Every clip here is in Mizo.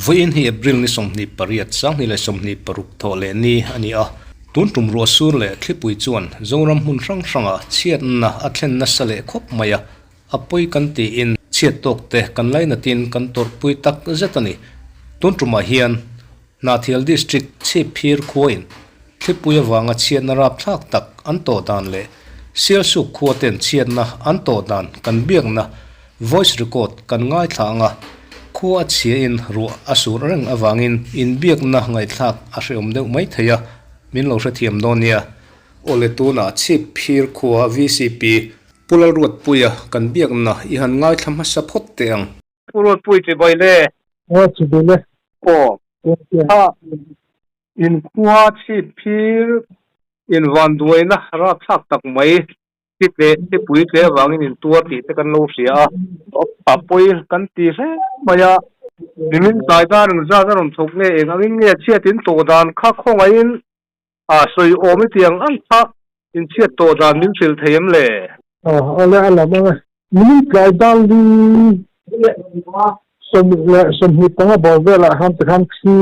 Vawiin hi April ni 28, 2026 thawh leh ni a ni a. Tun tum ruah sur leh thlipui chuan Zoram hmun hrang hrangah chhiatna a thlen nasa leh khawp mai a, a pawi kan tiin chhiat tawk te kan lainatin kan tawrhpui tak zet a ni. Tun tumah hian Hnahthial District Chhipphir khuain thlipui avanga chhiatna rapthlak tak an tawh dan leh Sialsuk khua ten chhiatna an tawh dan kan biakna voice record kan ngaithla ang a, khua a chhiain ruah a sur reng avangin inbiakna ngaihthlak a hrehawm deuh mai thei a, min lo hrethiam dawn nia. Awle tunah Chhipphir khua VCP Pu Lalruatpuia kan biakna i han ngaithla hmasa phawt teh ang. Pu Ruatpui chibai le. Aw chibai le. Aw. Kha inkhua chhipphir invanduaina rapthlak tak mai thi tle thipui tle avangin intuar tih te kan lo hria a. A pawi kan ti hle mai a. Nimin tlai dar engzat a rawn thawk nge eng angin nge chhiat in tawh dan kha khawngaihin a sawi awm i tiang ang kha inchhiat tawh dan min hrilh thei em le? Aw awle a lam ang e. Nimin tlai dan li 25 bawr velah khan tikhan thli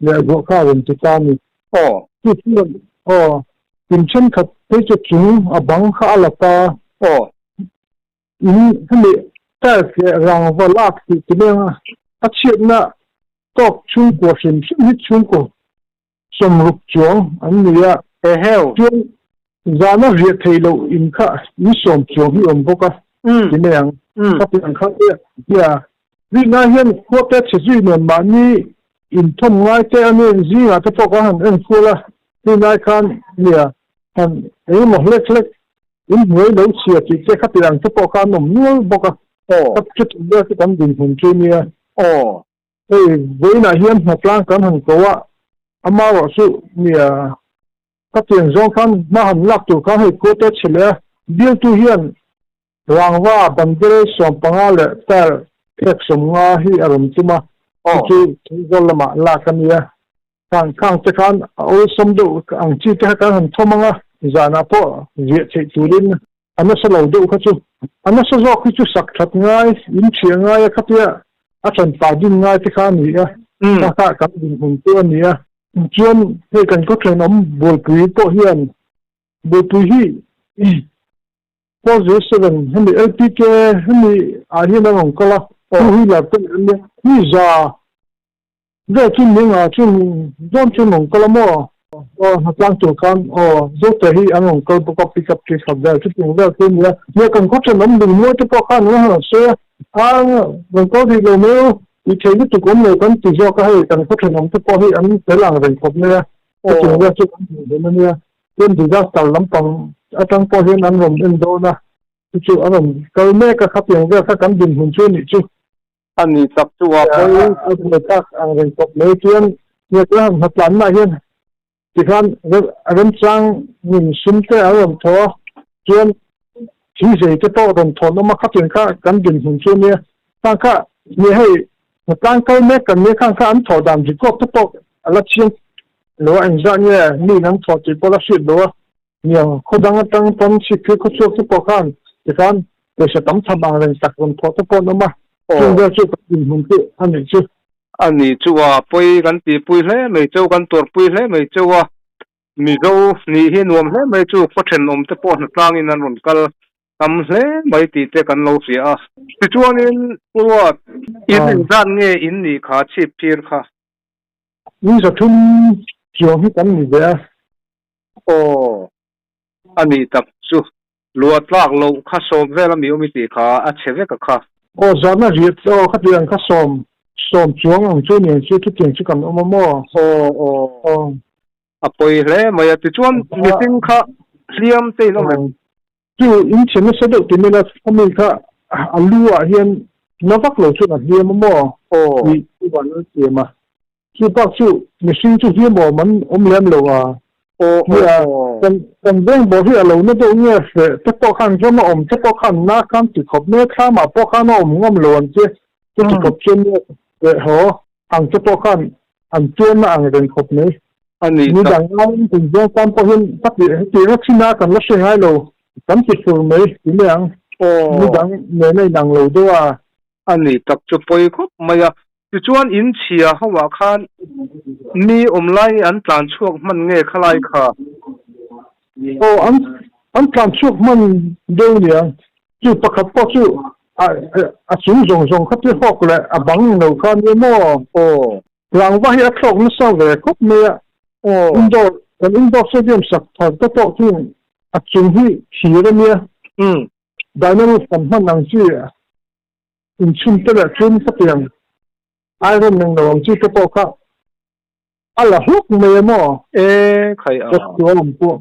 leh ruah kha a rawn ti ta a ni. Aw. Chu chuan aw in thenkhat phei chu chung a bang kha a la ta. Aw. In hemi tiles leh rangva lak tih ti leng a a chhiatna tawk chhungkua hrim hrim hi chhungkaw 60 chuang an ni a. Eheu. Chuan zana riah theih loh in kha in 10 chuang hi awm bawk a ti mai ang. Khatiang kha tia rihna hian khuate chhe zui nen mahni inthawm ngai te a nen zingah te pawh kan han enkual a, rinai khan nia han engemaw hlek hlek in hnuai lo chhia tih te khatiang te pawh kha an awm nual bawk a. Chuti vel chu kan dinhmun chu nia. Aw. Hei vawiinah hian hnatlang kan han ko a, amarawh chu nia ka pian zawng khan hma han lak tur khan hei khuate chhe leh a, bialtu hian rangva bandel 15 leh tile phek 50 hi a rawn tum a, chu chu Theizawl lamah lak a nia. Khang khang te khan a awlsam deuh ang chi te kha kan han thawm ang a, zanah pawh ziah theih turin A nasa lo deuh kha chu a nasa zawk hi chu sak that ngai, in thiah ngai a khatia a chanpa din ngai te kha a ni a, kha kha kan dinhmun chu a ni a. Chuan hei kan khaw thenawm Bualpui pawh hian Bualpui hi 407 hemi LPK hemi ah hian a rawn kal a, two wheeler te leh an nia, mi za Vel chu ning ah chu dawn chu an rawn kal a maw? Aw hnatlang tur khan aw Zote hi an rawn kal bawk a pick up chi khat vel chutiang vel chu a nia. Nia kan khaw thenawm lung mawi te pawh khan an han sawi a, a rawn kal rih lo mai u, tih theih lutuk awm lo kan ti zawk a hei kan khaw thenawm te pawh hi an fel ang reng khawp mai a, chutiang vel chu kan hmuh dawn a nia. Chuan disaster lampang atang pawh hian an rawn en dawn a, chu chu a rawn kal mek a khatiang vel kha kan dinhmun chu a nih chu. A ni tak chu a pawi. A buai tak ang reng tawp mai chuan hniak la han hnatlanna hian tikhan remchang min sum te an rawn thaw a, chuan thil zei te pawh rawn thawn awm a, khatiang kha kan dinhmun chu a nia. Khang kha hniah hei hnatlang kal mek kan nia, khang kha an thawh dan record te pawh a la chiang lo a, engzah nge mi an thawh tih pawh la hriat lo a. Nia, khaw dang atang pawn chhipphir khaw chhuak te pawh khan tikhan pawisa tam tham ang reng tak rawn thawh te pawh an awm a, chung vel chu kan dinhmun chu a nih chu. A nih chu a pawi kan tihpui hle mai cheu, kan tuarpui hle mai cheu a, Mizo nih hi nuam hle mai chu khaw thenawm te pawh hnatlangin an rawn kal tam hle mai tih te kan lo hria a. Tichuanin Pu Ruat, in engzat nge in nih kha chhipphir kha? Ni 300 chuang hi kan ni ve a. Aw, a nih tak chu. Lua tlak loh kha 10 vel a mi awm i tih kha a chhe vek a kha. Aw, zahna riat aw, khatiang kha 10, 10 chuang ang chu nen chu chutiang chu kan awm a maw? Aw, aw. Aw. A pawi hle mai a, tichuan mihring kha hliam te in awm em? Chu in chhe nasa deuh ti mai la, khami kha a lu ah hian na vak lo chuan a hliam a maw? Aw. Tih chu van an siam a. Chu bak chu mihring chu hlim awm an awm lem lo a. Nia, kan kan veng bawr hi a lo na deuh nge hreh te pawh khan ram a awm te pawh khan na khan ti khawp mai a, thlam ah pawh khan a awm ngam lo an che. Chu ti khawp chuan nia hreh haw ang te pawh khan an tuar na ang reng khawp mai. A ni tak. Ni dang aiin kan veng tan pawh hian ka ti heti rawt thin a kan la hre ngai lo. Kan ti fur mai ti mai ang. Ni dang nena inang lo deuh a. A ni tak chu pawi khawp mai a. Tichuan in chhia ho ah khan mi awm lai an tlan chhuak hman nge khalai kha? Aw an an tlan chhuak hman deuh nia. Chu pakhat pawh chu a a chung zawng zawng kha ti hawk leh a bang lo kha nia maw? Aw. Rangva hi a thlawk nasa ve khawp mai a. Aw. Indoor kan indoor stadium sak thar te pawh chu a chung hi thir a nia. Umm. Dynamic kan hman ang chi inchhun te leh chhun khatiang iron eng lo ang chi te pawh kha a la hluk mai a maw? E khai a. Ka thu a awm pawh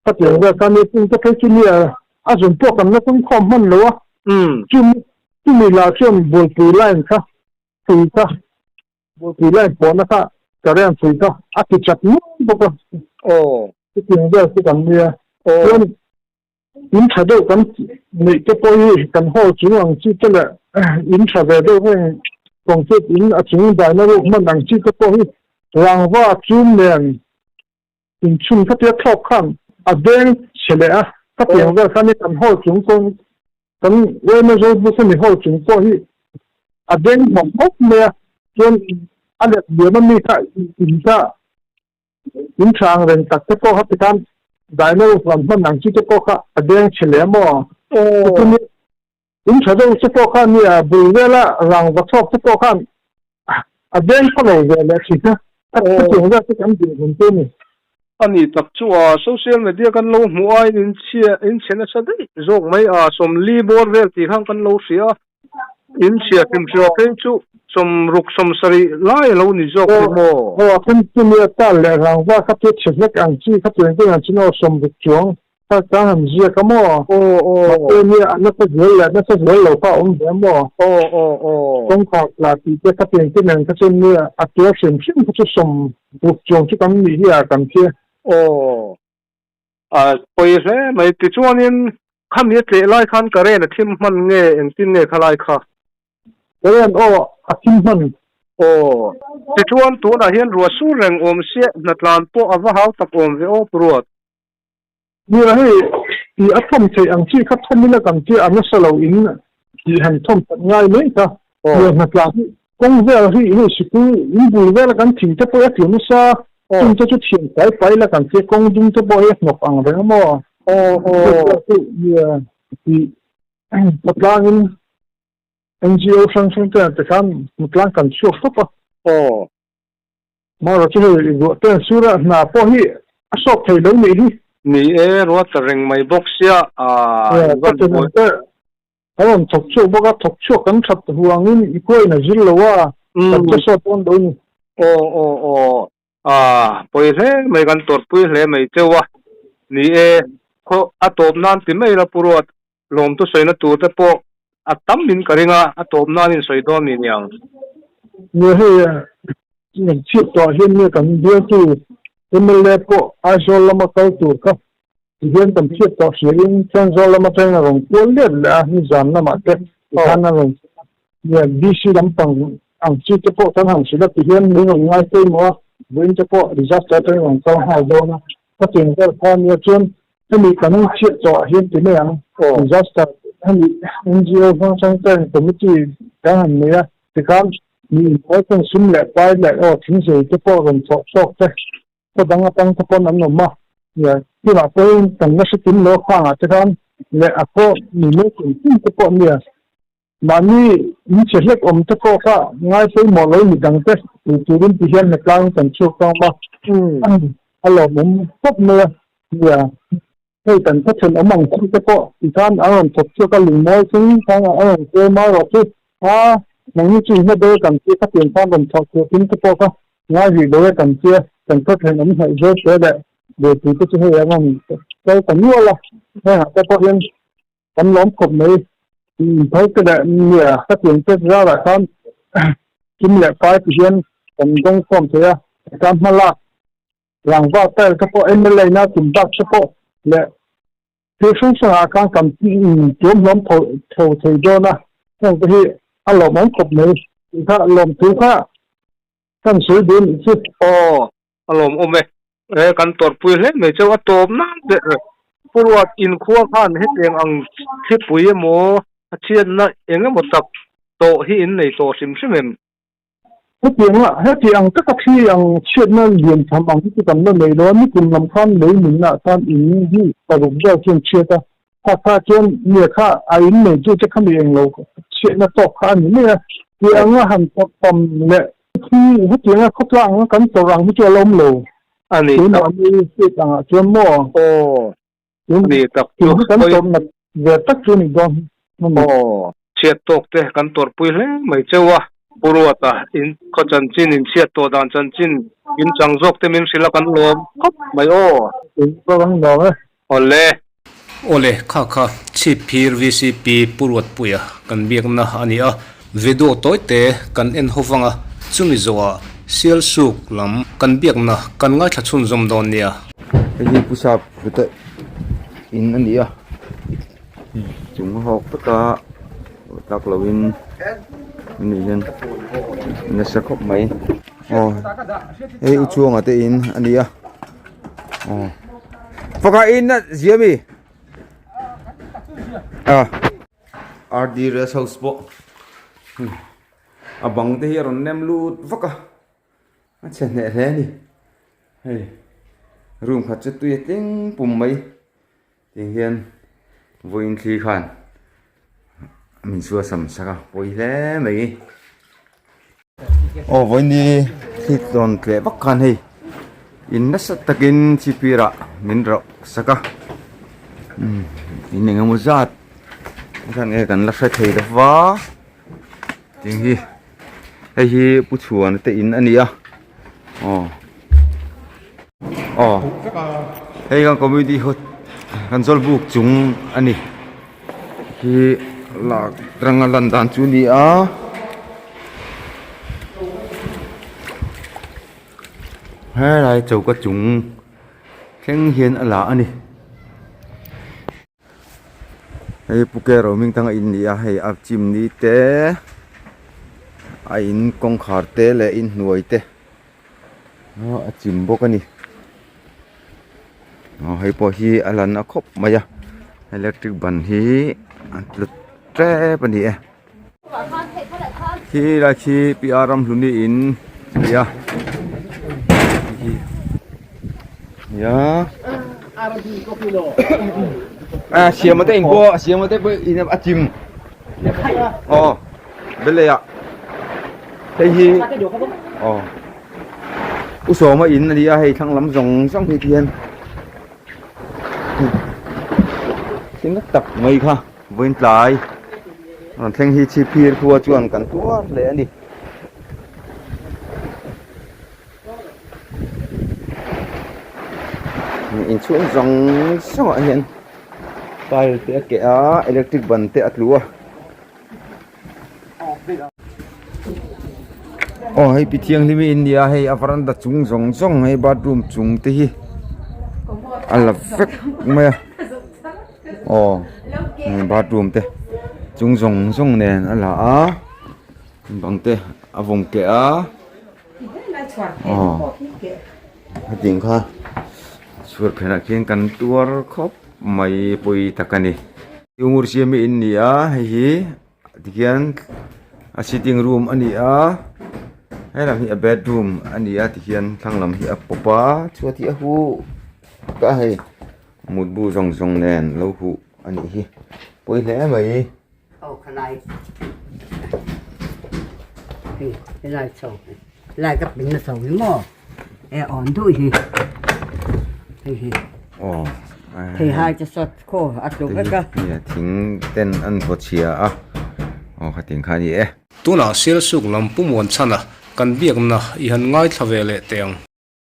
khatiang vel kha nia chung te phei chu nia a zun pawh kan la tum khawm hman lo a. Umm. Chumi chumi lah chuan buaipui line kha phui kha buaipui line pawhna kha current phui kha a ti chat nual bawk a. Aw. Chutiang vel chu kan nia. Aw. Chuan In tha deuh kan neih te pawh hi kan hawl chung ang chi te leh in tha ve deuh heng concrete in a chung daina ruk hman ang chi te pawh hi rangva chum nen inchhun khatia thlawk khan a deng chhe leh a, khatiang vel khan hi kan hawl chung kawng kan yma Zobuk hemi hawl chung pawh hi a deng hmawk hmawk mai a, chuan a let liam a mi kha in kha In tha ang reng tak te pawh kha tikhan daina ruk lam hman ang chi te pawh kha a deng chhe leh maw? Chutini in tha deuh te pawh kha nia bul vela rang va chhuak te pawh khan a deng khaw lo ve leh thin a, a chutiang vel chu kan dinhmun chu a ni. A ni tak chu a, social media kan lo hmuh aiin in chhia in chhe nasa daih zawk mai a, sawmli bawr vel tih khan kan lo hria a. In chhia hrimhriau phei chu sawmruk sawmsarih lai a lo ni zawk ni maw? Aw, a then chu nia tal leh rangva kha chu chhe hlek ang chi kha chuan chuan chu aw sawmruk chuang kha ka han ziak a maw? Aw, aw. Mahse nia a nasa zual leh nasa zual lo kha a awm ve a maw? Aw, aw, aw. Kawngkhar tla tih te kha chuan chu nen kha chuan nia a tuar hrim hrim kha chu sawmruk chuang chu kan nih hi a kan thia. Aw. A pawi hle mai. Tichuanin khami a tleh lai khan current a thim hman nge engtin nge kha lai kha? Current aw a thim hman. Aw. Tichuan tunah hian ruah sur reng awm siah hnatlan pawh a va hau tak awm ve aw Pu Ruat. Nia hei tih a thawm theih ang chi kha thawm ila kan tia a nasa lo in tih han thawm that ngai mai kha. Nia hnatlan hi kawng vel hi hei sikul in bul vela kan thing te pawh hi a tlu nasa Chung te chu thiam pai pai la kan tia kawng dum te pawh hi a hnawk ang reng a maw? Nia tih hmatlangin NGO hrang hrang te te khan hmatlang kan chhuak tawp a. Marawh chu hei ruah te an sur a, hna pawh hi a sawk thei lo nih hi. Ni e, ruah ta reng mai bawk sia a invan buai. A rawn thawk chhuak bawk a, thawk chhuak kan that huangin i khuain a zir lo a, kan che sawt dawn lo ni. Aw aw aw, ah pawi hle mai kan tawrhpui hle mai cheu a, ni e, khaw a tawp nan ti mai la Pu Ruat, lawmtu sawina tur te pawh a tam in ka ring a, a tawp nan in sawi dawn mi niang. Nia hei kan chhiat tawh ah hian nia kan bialtu mla pawh Aizawl lama kal tur kha Tihian kan hriat tawh hriain Thenzawl lam atangin a rawn kual let leh a, nizan lamah te tikhan a rawn nia DC lampang ang chi te pawh kan han hrilh a, tihian min rawn ngai pawimawh a, vawiin te pawh disaster atangin rawn kal nghal dawn a, khatiang vel kha nia chuan hemi kan chhiat tawh ah hian ti mai ang, disaster hemi NGO hrang hrang ten committee kan han nei a, tikhan mi inbuai ten sum leh pai leh aw thingzei te pawh rawn thawh chhuak te. Khaw dang atang te pawn an awm a, tunah pawhin kan la hre kim lo a khangah te khan leh a khaw mi mai kum kum te pawh nia mahni in che hlek awm te pawh kha ngai pawimawh lo mi dang te tui turin ti hian hnatlang kan chhuak tawng a, a lawmawm khawp mai a nia hei kan khaw thenawm ang chi te pawh ti khan an rawn thawk chhuak a lungmawi chung khan an rawn kuai mai rawh chu a nangni chu hma ber kan tia khatiang khan rawn thawk chhuak in te pawh kha ngai rih lo e kan tia kan khaw thenawm hnaih zawk te leh buaipui te chu hei an rawn kal ta nual a hengah te pawh hian kan lawm khawp mai inphal te leh nia khatiang te zarah khan kim leh pai ti hian kan dawng khawm thei a kan hma lak Rangva tile te pawh mla ina tum bak te pawh leh thil hrang hrangah khan kan tuam hlawm tho tho thei dawn a, heng te hi a lawmawm khawp mai. Tih kha lawmthu kha kan sawi duh a nih chu. Aw, a lawmawm e. E, kan tawrhpui hle mai cheu a tawp nan ber. Pu Ruat, inkhua khan hetiang ang thlipui emaw a chhiatna eng emaw tak tawh hi in nei tawh hrim hrim em? Hetianga, heti ang taka thli ang chhiatna lian tham ang hi chu kan la nei lo a, nikum lam khan lei nunna ah khan in hi paruk vel chuan chhiat a, kha kha chuan nia kha a in nei chu te kha mi englo chhiatna tawk kha a ni mai a, ti anga han tawrh tam leh thli hetianga khawtlang anga kan tawrh ang hi chu a la awm lo. A ni tak. Keimahni state angah chuan maw? Aw. Tun Ni tak chu tun hi kan hawi. tawrh nat ve tak chu ni dawn hi a ni. Aw, chhiat tawk te kan tawrhpui hle mai cheu a. Pu Ruata, in khaw chanchin, in chhiat tawh dan chanchin, in chang zawk te min hrilh a kan lawm khawp mai aw. In va rang nuam e. Awle. Awle, kha kha Chhipphir VCP Pu Ruatpuia kan biakna a ni a, video tawite kan en ho vang a, chumi zawhah Sialsuk lam kan biakna kan ngaithla chhunzawm dawn nia. Hei hi Pu Sap Hluta in a ni a, chung hawk taka tak loin a nih hian nasa khawp mai. Aw hei u chhuanga te in a ni a, aw faka in a zia mi? A. RD rest house pawh a bang te hi a rawn nem lut vak a a chhe hneh hle a ni hei room khat chu tui a tling pum mai tiang hian vawiin thli khan min chhuah sam sak a pawi hle mai aw vawiin ni thli tawn tleh vak khan hei in nasa takin chipir ah min rauh sak a in engemaw zat khan nge kan la hre thei lo va. Ting hi hei hi pu chhuan te in a ni a aw aw hei kan community hall kan zawlbuk chung a ni hi lak ranga lan dan chu a ni a. Helai choka chung thleng hian a la a ni. Hei pu ke roaming tang a in ni a hei a chimni te a in kawngkhar te leh inhnuai te a chim bawk a ni aw hei pawh hi a lan a khawp mai a electric ban hi a tlu tep a ni e khi lai khi pi a ramhluni in a ni a nia a siam te in pawh siam te pawh in a chim aw bel leh ah hei hi aw u sawma in a ni a hei thlang lam zawng zawng hi ti hian thil tak mai kha. Vawiin tlai rawn thleng hi chhipphir khua chuan kan tuar hle a ni. Inchhung zawng zawng ah hian tile te a keh a electric ban te a tlu a. Aw hei pi thianghlim hi in nia hei a varanda chung zawng zawng hei bathroom chung te hi a la vek mai a aw bathroom te chung zawng zawng nen a la a bang te a vawng keh a aw hetiang kha chhuat phenah khian kan tuar khawp mai pawi tak a ni. Ungur siam hi in ni a hei hi tikhian a sitting room a ni a helam hi a bedroom a ni a tikhian thlang lam hi a pawp a chhuat hi a huh ka hei mutbu zawng zawng nen lo huh a nih hi pawi hle mai. Aw thing ten an vaw chhia a aw khatin kha a ni e. Tunah Sialsuk lam Pumuan chhana kan biakna i han ngaithla ve leh teh ang.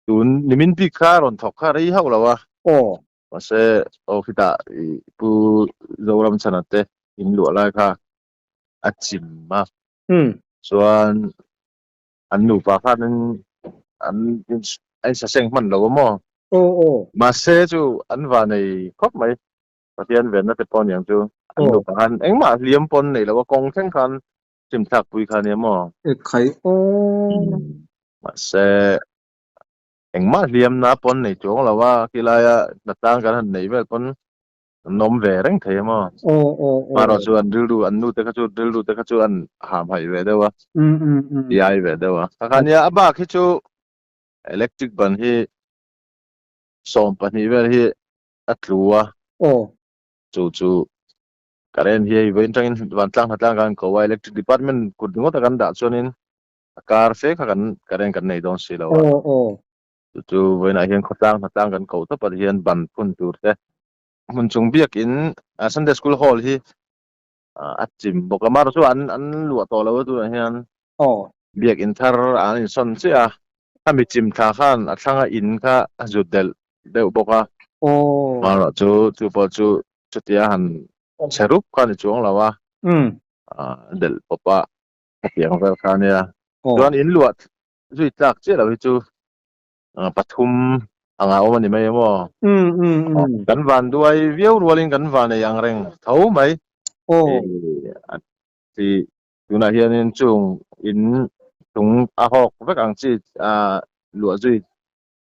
Tun nimin bik kha rawn thawk kha rei hauh lo a. Aw. Mahse aw khitah i Pu Zoram chhana te in luah lai kha a chim a. Chuan an nupa khanin an a insaseng hman lo a maw? Aw aw. Mahse chu an va nei khawp mai. Pathian venna te pawh aniang chu an nupa khan engmah hliam pawn nei lo a kawng thleng khan chimthlak pui kha ania maw? E khai aw. Mahse engmah hliamna pawn nei chuang lo a, khilaia hnatlang kan han neih vel pawn. An awm ve reng thei a maw? Aw aw aw. Amaherawh chu an rilru, an nute kha chu rilru te kha chu an hamhaih ve deuh a, iai ve deuh a. Kha kha nia a bak hi chu electric ban hi 12 vel hi a tlu a. Aw. Chu chu current hi hei vawiin tangin vantlang hnatlang kan ko a, electric department kut ringawt a kan dah chuanin a kar fe kha kan current kan nei dawn si lo a. Aw aw. Chu chu vawiinah hian khawtlang hnatlang kan ko tawp a tihian ban phun tur te hmun chung biakin Sunday School Hall hi a chim bawk a, amaherawhchu an an luah tawh lo a tunah hian biakin thar an insawn chiah a, khami chim thla khan a thlanga in kha a zut delh deuh bawk a, amaherawhchu chu pawh chu chutia han chhe rup kha a ni chuang lo a, a delh pawp a hetiang vel kha a nia, chuan in luah zui tlak chiah lo hi chu pathum anga awm a ni mai emaw? Kan van duai viau rualin kan van ei ang reng tho mai. Ti tunah hianin chung in chung a hawk vek ang chi luah zui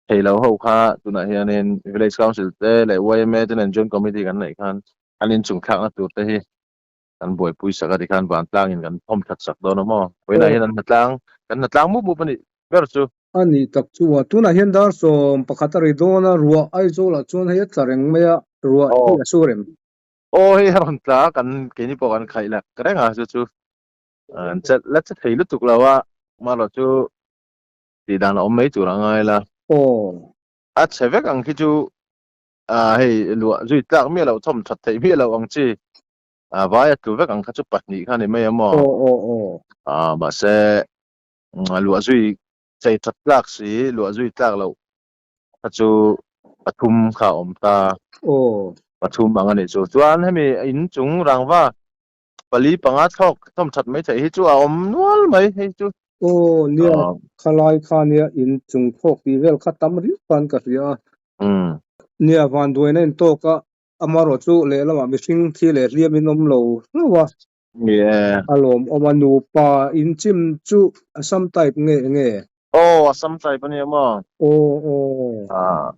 thei lo ho kha tunah hianin Village Council te leh yma te nen Joint Committee kan neih khan an inchung thlakna tur te hi kan buaipui sak a tikhan vantlangin kan thawm that sak dawn a maw? Vawiinah hian an hnatlang, kan hnatlang mup mup a nih ber chu. A nih tak chu a, tunah hian dar 11 a ri dawn a, ruah Aizawlah chuan hei a tla reng mai a, ruah hi a sur em? Aw hei a rawn tla a, kan keini pawh kan khaih lak reng a, chu chu an chelh la che thei lutuk lo a, amaherawh chu tih dan a awm mai tur a ngai la. Aw. A chhe vek ang khi chu hei luah zui tlak miah loh thawm that theih miah loh ang chi. A vai a tlu vek ang kha chu pahnih kha a ni mai a maw? Aw aw aw. A mahse luah zui chei that tlak si luah zui tlak loh kha chu pathum kha a awm ta. Aw. Pathum ang a nih chu. Chuan hemi in chung rangva pali panga thlawk thawm that mai theih hi chu a awm nual mai hei chu. Aw nia khalai kha nia in chung thlawk tih vel kha tam riau khan ka hria a. Nia vanduaina in tawk a Amaherawh chu lehlamah mihring thi leh hliam in awm lo hlauh a. A lawmawm a, nupa inchim chu Assam type nge enge? Aw, Assam type a nia maw? Aw, aw. Ah,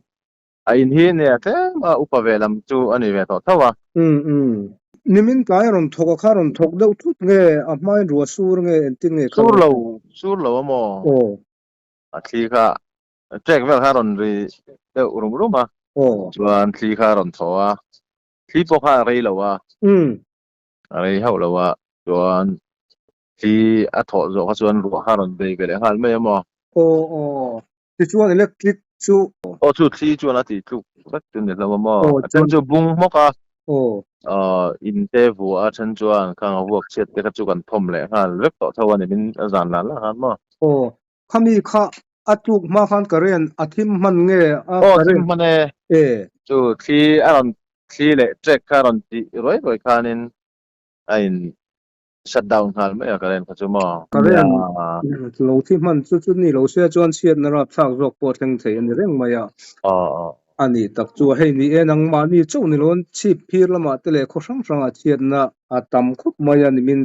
a in hi nia tlem a upa ve lam chu a ni ve tawh tho a. Umm, umm. Nimin tlai a rawn thawk a kha rawn thawk deuh thut nge a hmain ruah sur nge engtin nge kha? Sur lo, sur lo a maw? Aw. A thli kha Trek vel kha a rawn ri deuh rum rum a, chuan thli kha a rawn thaw a, thli pawh kha a rei lo a, a rei hauh lo a, chuan thli a thawh zawh kha chuan ruah kha a rawn bei ve leh nghal mai a maw? Aw aw, tichuan electric chu. Aw chu thli chuan a tih tluk vek chu ni hlauh a maw? A then chu bung hmawk a, in te vuah a then chuan khang a vuak chhiat te kha chu kan thawm leh nghal vek tawh tho a ni min a zan lan lah khan maw? Aw, Khami kha a tluk hma khan current a thim hman nge a Aw current thim hman e. E. Chu thli a rawn thli leh trek kha a rawn tih ruai ruai khanin a in shut down nghal mai a current kha chu maw. Current lo thi hman chu chu ni lo se chuan chhiatna rapthlak zawk pawh a thleng thei a ni reng mai a. Aw aw. A ni tak chu a hei ni e nangmahni chauh ni loin chhip phir lamah te leh khaw hrang hrangah chhiatna a tam khawp mai a ni min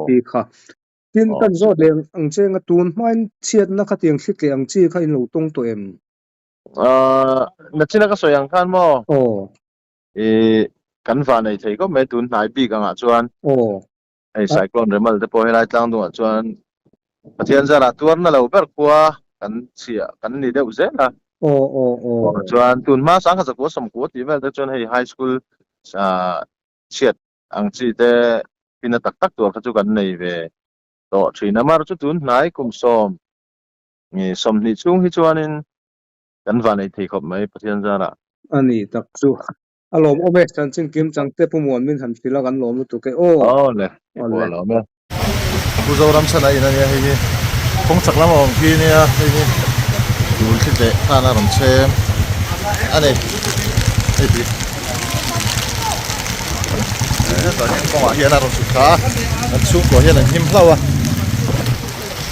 ti kha. Tin, kan zawt leh ang che nga tun hmain chhiatna khatiang thli tleh ang chi kha in lo tawng tawh em? Nachina ka sawi ang khan maw? Aw. I kan van ei thei khawp mai tun hnai bik angah chuan. Aw. Hei cyclone Remal te pawh helai tlang dungah chuan Pathian zarah tuarna lo ber khua kan chhiah kan ni deuh zel a. Aw aw aw. Chuan tun hma sangkhat zakua sawmkua tih vel te chuan hei high school chhiat ang chi te pina tak tak tur kha chu kan nei ve tawh thin a. Mar chu tun hnai kum sawm nge 20 chhung hi chuanin kan van ei thei khawp mai Pathian zarah. A ni tak chu. A lawm awm e, chanchin kim chang te Pu Muan min han hrilh a kan lawm lutuk e aw. Aw le, aw a lawm e. Pu Zoram chhan a in a nia hei hi kawng chak lam a awm khi nia hei hi tun thli tleh khan a rawn chhem a ni hei hi hetah hian kawngah hian a rawn chhuk thla a an chhungkua hian an him hlauh a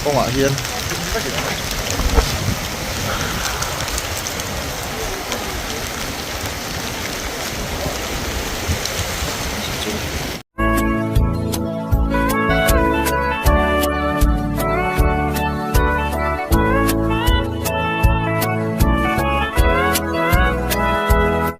kawngah hian.